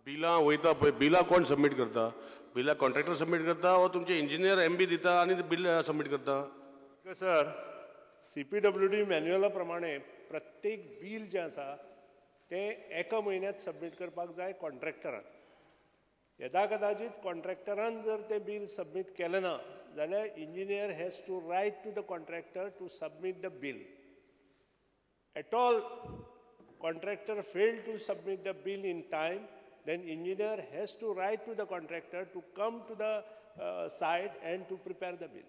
बिलां वयता पळय, बिलां कोण सबमीट करता? बिलां कॉन्ट्रॅक्टर सबमीट करता वो तुमचे इंजिनियर एम बी दिता आनी बिल सबमीट करता? सर, सीपीडब्ल्यूडी मॅन्युअला प्रमाणे प्रत्येक बील जें आसा तें एका म्हयन्यांत सबमीट करपाक जाय कॉन्ट्रॅक्टरान. यदा कदाचित कॉन्ट्रॅक्टरान जर तें बील सबमीट केलें ना जाल्यार engineer has to write to the contractor to submit the bill. At all contractor fail to submit the bill in time, then engineer has to write to the contractor to come to the site and to prepare the bill.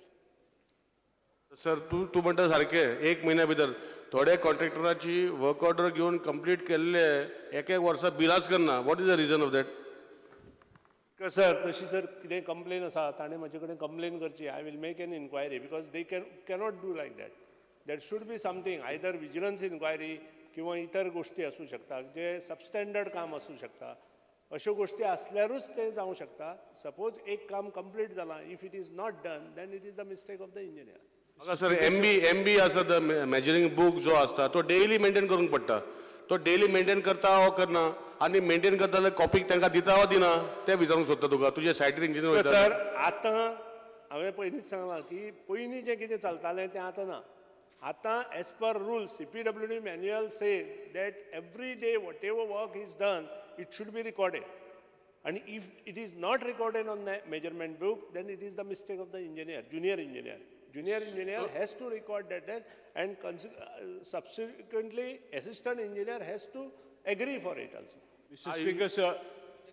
Sir, तूं तूं म्हणटा सारकें, एक म्हयन्या भितर थोडे कॉन्ट्रॅक्टराची work order घेवन complete केल्ले एक एक वर्सा बिलांच करना. What is the reason of that? Sir, तशी जर कितें कंप्लेन आसा ताणें म्हजे कडेन कंप्लेन करची. I will make an inquiry because they cannot do like that. There should be something, either vigilance inquiry किंवा इतर गोश्टी आसूं शकता, जे सबस्टँडर्ड काम आसूं शकता. अश्यो गोश्टी आसल्यारूच तें जावं शकता. सपोज एक काम कंप्लीट जालां, if it is not done then it is the mistake of the engineer. म्हाका सर, एम बी आसा, मेजरींग बूक जो आसता तो डेली मेंटेन करूंक पडटा. तो डेली मेंटेन करता वो करना आनी मेंटेन करता जाल्यार कॉपीक तांकां दिता वो दिना तें विचारूंक सोदता तुका, तुजे सायटीर इंजिनियर वयता. सर, आतां हांवें पयलींच सांगलां की पयलीं जें कितें चलतालें तें आतां ना. आतां as per rule, CPWD manual says that every day whatever work is done, it should be recorded. And if it is not recorded on the measurement book, then it is the mistake of the engineer, junior engineer. Junior engineer has to record that and subsequently assistant engineer has to agree for it also. Mr. Speaker, sir,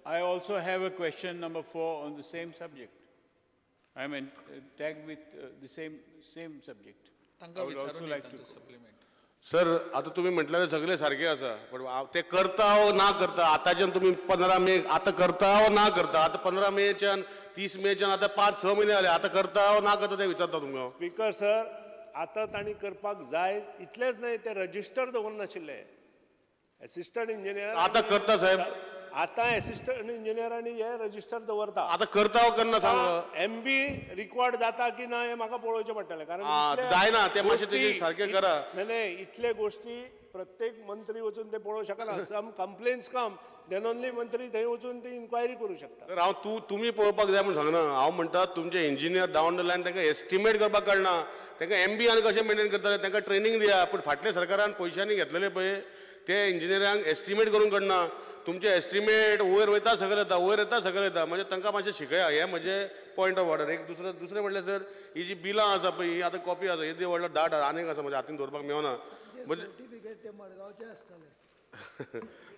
I also have a question number 4 on the same subject. I am tagged with the same subject. I would also like to supplement. Sir, आतां तुमी म्हटल्यार सगळे सारके आसा, पण ते करता वो ना करता आतांच्यान तुमी 15 मे आतां करता वो ना करता, आतां 15 मेच्यान 30 मेच्यान आतां 5-6 म्हयने जाले, आतां करता वो ना करता तें विचारता तुमकां. स्पीकर सर, आतां तांणी करपाक जाय इतलेंच न्हय, ते रजिस्टर दवरनाशिल्ले एसिस्टंट इंजिनियर. आतां करता साहेब? आतां एसिस्टंट इंजिनियर आनी हे रजिस्टर दवरता. आतां करता वो करना सांग? एम बी रिकॉर्ड जाता की ना हें म्हाका पळोवचें पडटलें, कारण जायना तें मातशें तेजेर सारकें करा. न्हय न्हय, इतले गोश्टी प्रत्येक मंत्री वचून ते पळोवंक शकना. Some complaints come, then only मंत्री थंय वचून ती इन्क्वायरी करूं शकता. तर हांव तूं तुमी पळोवपाक जाय म्हूण सांगना, हांव म्हणटा तुमचे इंजिनियर डावन the line तांकां एस्टिमेट करपाक कळना, तांकां एम बी आनी कशें मेंटेन करतले तांकां ट्रेनींग दिया. पूण फाटल्या सरकारान पयशांनी घेतलेले पळय ते इंजिनियरांक एस्टिमेट करूंक कळना. तुमचे एस्टिमेट वयर वयता सकयल येता, वयर येता सकयल येता, म्हणजे तांकां मातशें शिकया. हें म्हजें पॉयंट ऑफ ऑर्डर. एक दुसरें दुसरें म्हणल्यार सर, ही जी बिलां आसा पळय, ही आतां कॉपी आसा, येदी व्हडलो दाट आसा, आनीक आसा म्हज्या हातीन दवरपाक मेवना.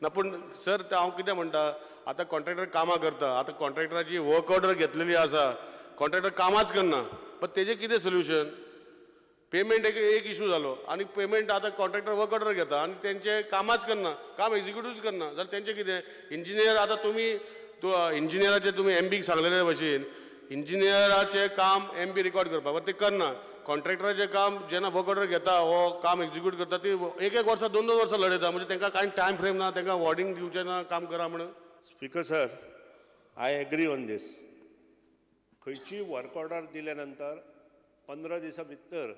ना पूण सर, तें हांव कितें म्हणटा, आतां कॉन्ट्रॅक्टर कामां करता, आतां कॉन्ट्रॅक्टराची वर्क ऑर्डर घेतलेली आसा, कॉन्ट्रॅक्टर कामांच करना, पण तेजें कितें सोल्युशन? पेमेंट एक एक इशू जालो आनी पेमेंट आतां कॉन्ट्रॅक्टर वर्क ऑर्डर घेता आनी तेंचें कामांच करना, काम एग्जिक्युटिव्हच करना, जाल्यार तेंचें कितें? इंजिनियर आतां तुमी इंजिनियराचें तुमी एम बीक सांगलेले भशेन इंजिनियराचें काम एम बी रिकॉर्ड करपाक, बट तें करना. कॉन्ट्रॅक्टराचें काम जेन्ना वर्क ऑर्डर घेता हो काम एग्जिक्यूट करता, ती एक एक वर्सां 2-2 वर्सां लडयता, म्हणजे तांकां कांय टायम फ्रेम ना, तांकां वॉर्डिंग दिवचें ना काम करा म्हणून. Speaker sir, I agree on this. खंयची वर्क ऑर्डर दिल्या नंतर 15 दिसां भितर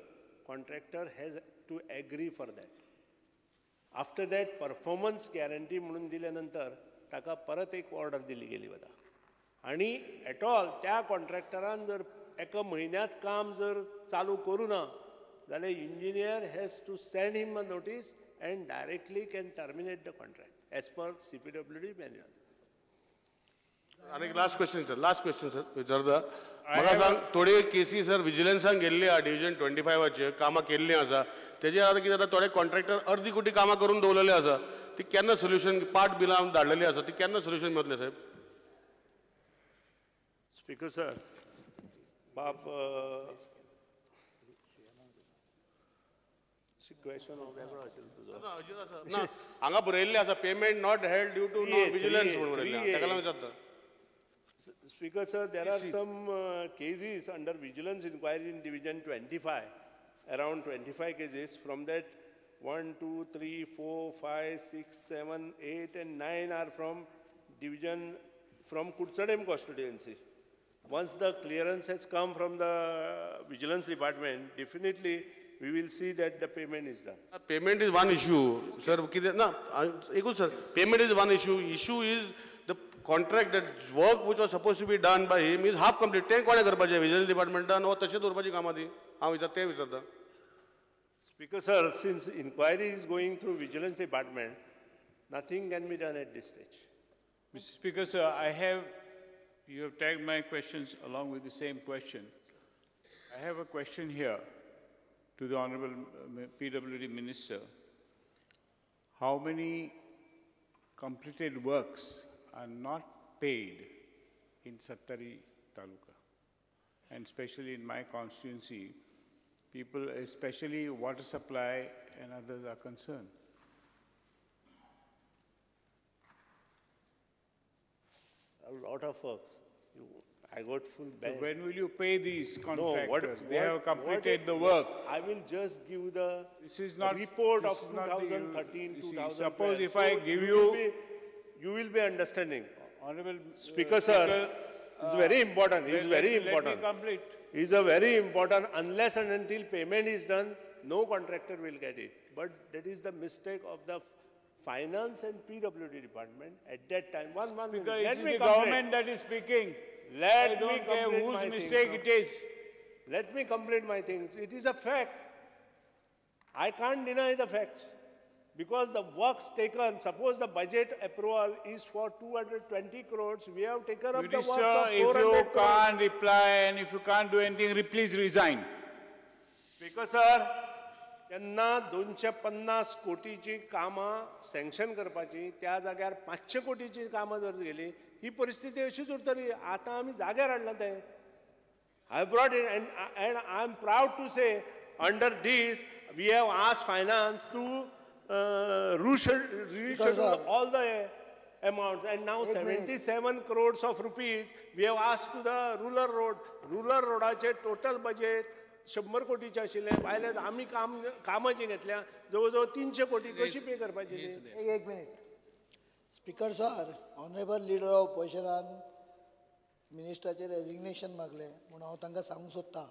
contractor has to agree for that. After that performance guarantee म्हणून दिल्या नंतर ताका परत एक ऑर्डर दिली गेली वता. आनी एट ऑल त्या कॉन्ट्रॅक्टरान जर एका म्हयन्यांत काम जर चालू करूं ना जाल्यार engineer has to send him a notice and directly can terminate the contract as per CPWD manual. आनी last question sir, last question sir विचारता. म्हाका सांग, थोडे केसी सर विजिलन्सान गेल्ली आहा, डिविजन 25 कामां केल्लीं आसा, तेजेर आतां कितें जाता, थोडे कॉन्ट्रॅक्टर अर्दी कुटी कामां करून दवरलेले आसा, ती केन्ना सोल्युशन, पार्ट बिलां धाडलेली आसा, ती केन्ना सोल्युशन मेळटलें साहेब? स्पीकर सर, बाब क्वेश्चन वेगळो आशिल्लो तुजो. ना, हांगा बरयल्लें आसा payment not held due to vigilance म्हणून बरयल्लें, ताका लागून विचारता. Speaker sir, there are some cases under vigilance inquiry in Division 25, around 25 cases. From that, 1, 2, 3, 4, 5, 6, 7, 8 and 9 are from division from Kudchadem constituency. Once the clearance has come from the vigilance department, definitely we will see that the payment is done. Payment is one issue, sir. कितें ना, एकूच sir, payment is one issue. Issue is the contract, that work which was suppose to be done by him is half complete. तें कोणें करपाचें? Vigilance डिपार्टमेंटान वो तशें दवरपाची कामां ती? हांव विचार तें विचारता. Speaker sir, since inquiry is going through vigilance department, nothing can be done at this stage. Mr. Speaker, sir, you have tagged my questions along with the same question. I have a question here to the Honorable PWD Minister. How many completed works are not paid in Sattari Taluka? And especially in my constituency, people, especially water supply and others, are concerned. A lot of works. I got full bank. So when will you pay these contractors? No, they have completed the work. I will just give the report of 2013, 2012. Suppose if I give you... You will be understanding. Honorable Speaker, sir, it's very important. It's very important. Let me complete. It's a very important. Unless and until payment is done, no contractor will get it. But that is the mistake of the Finance and PWD department at that time. 1 month. Because it is the government that is speaking. Let me care whose mistake it is. Let me complete my things. It is a fact. I can't deny the facts. Because the works taken, suppose the budget approval is for 220 crores, we have taken up the works of 400 crores. If you can't reply and if you can't do anything, please resign. Speaker sir, जेन्ना 250 कोटीची कामां sanction करपाची त्या जाग्यार 500 कोटीची कामां जर गेली, ही परिस्थिती अशीच उरतली. आतां आमी जाग्यार हाडलां तें. I brought it and I am proud to say under this we have asked finance to reschedule all the amounts, and now 77 crores of rupees we have asked to the rural road. Rural रोडाचे total budget 100 कोटीचे आशिल्ले, भायल्यान आमी कामां जी घेतल्या जवळ जवळ 300 कोटी कशी पे करपाची? एक minute. Speaker sir, honourable leader of ऑपोजिशनान मिनिस्टराचें रेजिग्नेशन मागलें म्हूण हांव तांकां सांगूंक सोदता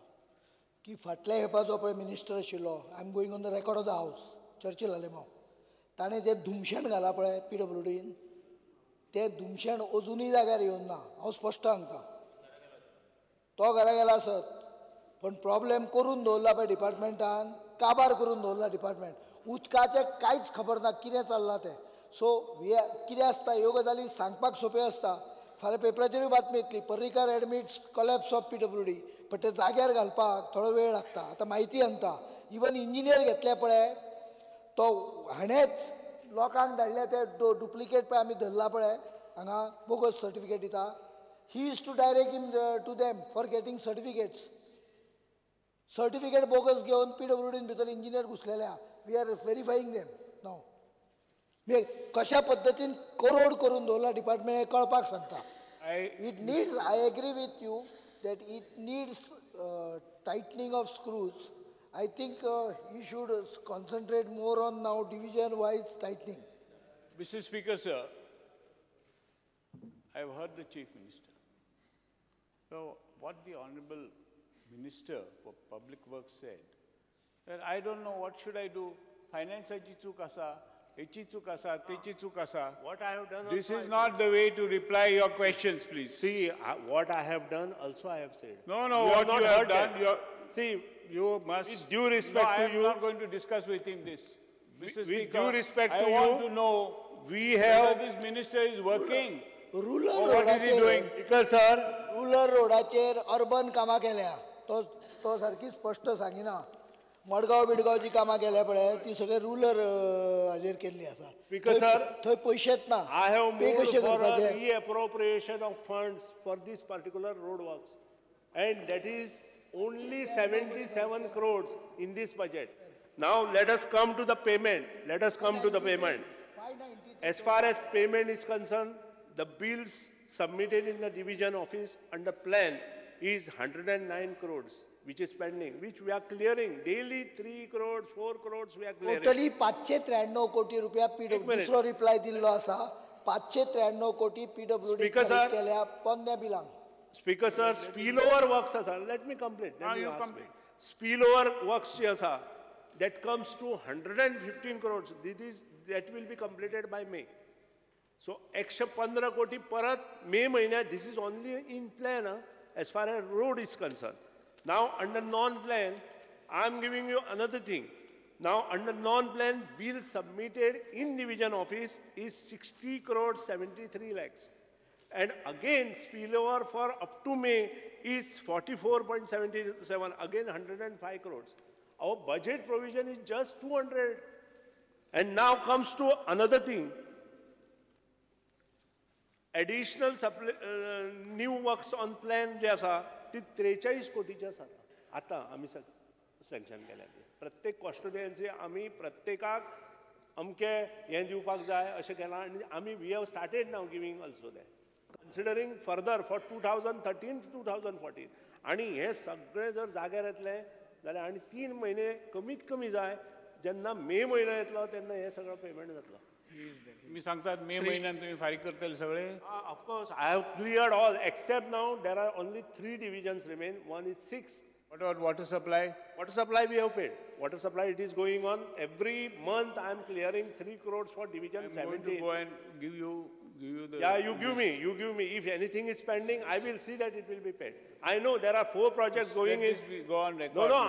की फाटल्या खेपा जो पळय मिनिस्टर आशिल्लो, I am going on the record of the house, Churchill Alemao, ताणें जें धुमशेण घालां पळय PWDन, तें धुमशेण अजुनूय जाग्यार येवंक ना. हांव स्पश्ट सांगता, तो घरा गेला आसत पण प्रॉब्लेम करून दवरला पळय डिपार्टमेंटान, काबार करून दवरला डिपार्टमेंट. उदकाचें कांयच खबर ना कितें चल्लां तें. सो कितें आसता ह्यो गजाली सांगपाक सोंप्यो आसता. फाल्यां पेपराचेरूय बातमी येतली, Parrikar admits collapse of PWD, पण ते जाग्यार घालपाक थोडो वेळ लागता. आतां म्हायती सांगता, इवन इंजिनियर घेतले पळय तो हाणेंच लोकांक धाडले ते डुप्लिकेट पळय आमी धरला पळय हांगा बोगस सर्टिफिकेट दिता. He is to direct him to them for getting certificates. Certificate bogus घेवन PWDन भितर इंजिनियर घुसलेले आहा. We are verifying them now. कशा पद्दतीन करोड करून दवरला डिपार्टमेंट हें कळपाक सांगता. It needs, I agree with you that it needs tightening of screws. I think you should concentrate more on now division wise tightening. Mr. Speaker, sir, I have heard the Chief Minister. So what the Honorable Minister for Public Works said, that I don't know what should I do, financeachi chuk asa, hechi chuk asa, techi chuk asa. What I have done. This is not the way to reply your questions, please. See, what I have done also I have said. No, no, what you have done, see, you must. With due respect to you. I am not going to discuss with him this. Mr. Speaker, with due respect to you, I want to know we have whether this minister is working. Rural what is he doing? Because sir, rural रोडाचेर urban कामां केल्या, तो तो सारकी स्पश्ट सांगिना. मडगांव बिडगांवची कामां केल्या पळय ती सगळे रुरल हाजेर केल्ली आसा. Because sir, थंय पयशेच ना. I have moved for a reappropriation of funds for this particular road works, and that is only 77 crores in this budget. Now let us come to the payment. Let us come to the payment. As far as payment is concerned, the bills submitted in the division office under plan is 109 crores, which is pending, which we are clearing daily. 3 crores, 4 crores we are clearing. Totally 593 कोटी रुपया PW. दुसरो reply दिल्लो आसा, 593 कोटी PWD केल्या पोन्न्या बिलांक. Speaker sir, spillover works asa. Let me complete. Let me complete. Spillover works ji asa, that comes to 115 crores. That is, that will be completed by May. So 115 कोटी परत मे म्हयन्यात. This is only in plan as far as road is concern. Now under non plan I am giving you another thing. Now under non plan bill submitted in division office is 60 crore 73 lakhs. And again, spillover for up to May is 44.77, again 105 crores. Our budget provision is just 200. And now comes to another thing. Additional new works on plan जे आसा ती 43 कोटीची आसा. आतां आमी sanction केल्या ती. प्रत्येक constituency आमी प्रत्येकाक अमके हें दिवपाक जाय अशें केलां आनी आमी we have started now giving also that. Considering further for 2013 to 2014. आनी हें सगळें जर जाग्यार येतलें जाल्यार आनी 3 म्हयने कमीत कमी जाय, जेन्ना मे म्हयनो येतलो तेन्ना हें सगळें पेमेंट जातलो. तुम्ही सांगतात मे म्हयन्यान तुम्ही फारीक करतले सगळे? Of course I have cleared all except now there are only 3 divisions remain. One is 6. What about water supply? Water supply we have paid. Water supply it is going on every month. I am clearing 3 crores for division 17. I am going to go and give you the. Yeah, you give me. You give me. If anything is pending, I will see that it will be paid. I know there are 4 projects going in. Go on record. No, no.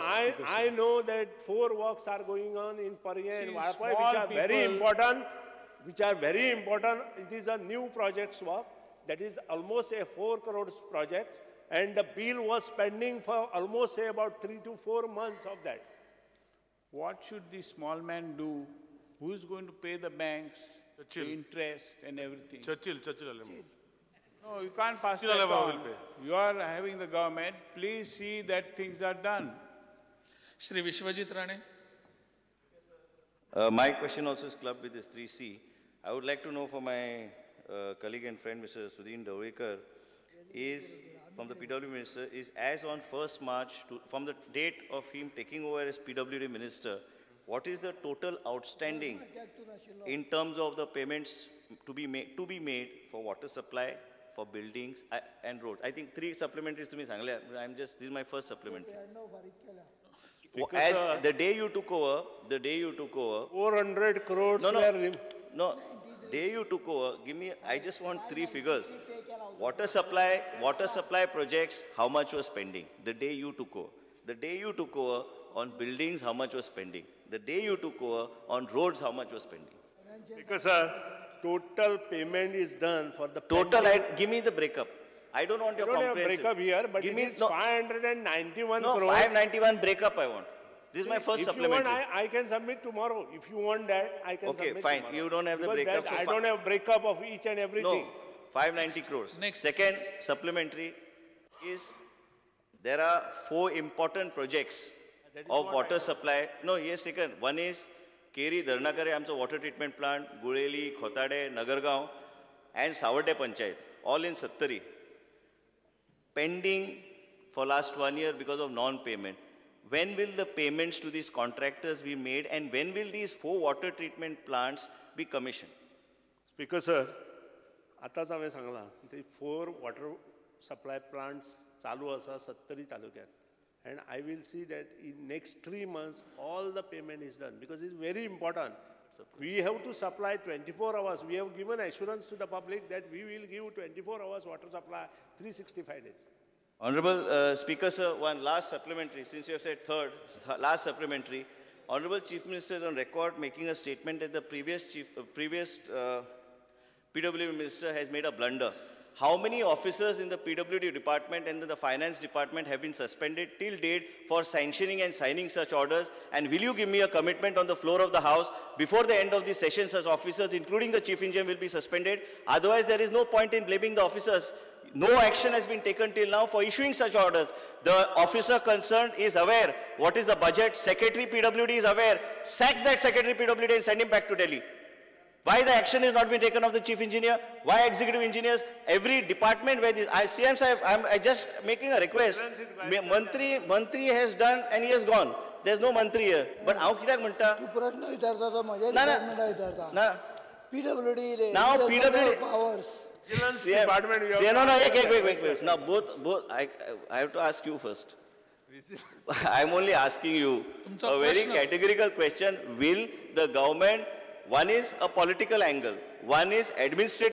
I know that 4 works are going on in Parya and Valpoi, which are very important. Which are very important. It is a new projects work. That is almost a 4 crores project. And the bill was pending for almost say about 3 to 4 months of that. What should the small man do? Who is going to pay the banks, the interest and everything? Churchill. No, you can't pass that on. You are having the government. Please see that things are done. Shri Vishwajit Rane. My question also is clubbed with this 3C. I would like to know for my colleague and friend, Mr. Sudin Dhavalikar, is from the PWD minister, is as on 1st March, from the date of him taking over as PWD minister, what is the total outstanding in terms of the payments to be made for water supply, for buildings and road? I think 3 supplementaries to me, Sangla. This is my first supplementary. As the day you took over, 400 crores. No, day you took over, give me, I just want 3 figures. Water supply projects, how much was spending? The day you took over. The day you took over on buildings, how much was spending? The day you took over on roads, how much was spending? Because sir, total payment is done for the total. Give me the breakup. I don't want your comprehensive breakup here, but give it is 591 no, crores. 591 breakup I want. This is my first supplementary. If you want, I can submit tomorrow. If you want that, I can submit Okay, fine. Tomorrow. You don't have the breakup. That, so I don't have breakup of each and everything. No, 590 crores. Next. Second supplementary is there are 4 important projects of water supply. No, yes, second. One is Keri Dharnakare, Amcha water treatment plant, Guleli, Khotade, Nagargaon, and Savarte Panchayat, all in Sattari. Pending for last 1 year because of non-payment. When will the payments to these contractors be made and when will these 4 water treatment plants be commissioned? Speaker sir, आताच हांवें सांगलां ते 4 water supply plants चालू आसा सत्तरी तालुक्यात. And I will see that in next 3 months all the payment is done because it's very important. We have to supply 24 hours. We have given assurance to the public that we will give 24 hours water supply 365 days. Honorable Speaker sir, one last supplementary, since you have said third, last supplementary. Honorable Chief Minister is on record making a statement that the previous PWD Minister has made a blunder. How many officers in the PWD department and in the finance department have been suspended till date for sanctioning and signing such orders? And will you give me a commitment on the floor of the House before the end of this session, such officers, including the Chief Engineer, will be suspended? Otherwise, there is no point in blaming the officers. No action has been taken till now for issuing such orders. The officer concerned is aware what is the budget. Secretary PWD is aware. Sack that Secretary PWD and send him back to Delhi. Why the action is not been taken of the chief engineer? Why executive engineers? Every department where this, CM sahib, I'm just making a request. Mantri has done and he has gone. There's no mantri here. But how kidak manta? Tu prashna vicharta to majha department vicharta. Na. PWD. Now PWD powers. Department. No, no, wait. Now both. I have to ask you first. I'm only asking you a very categorical question. Will the government? One is a political angle, one is administrative.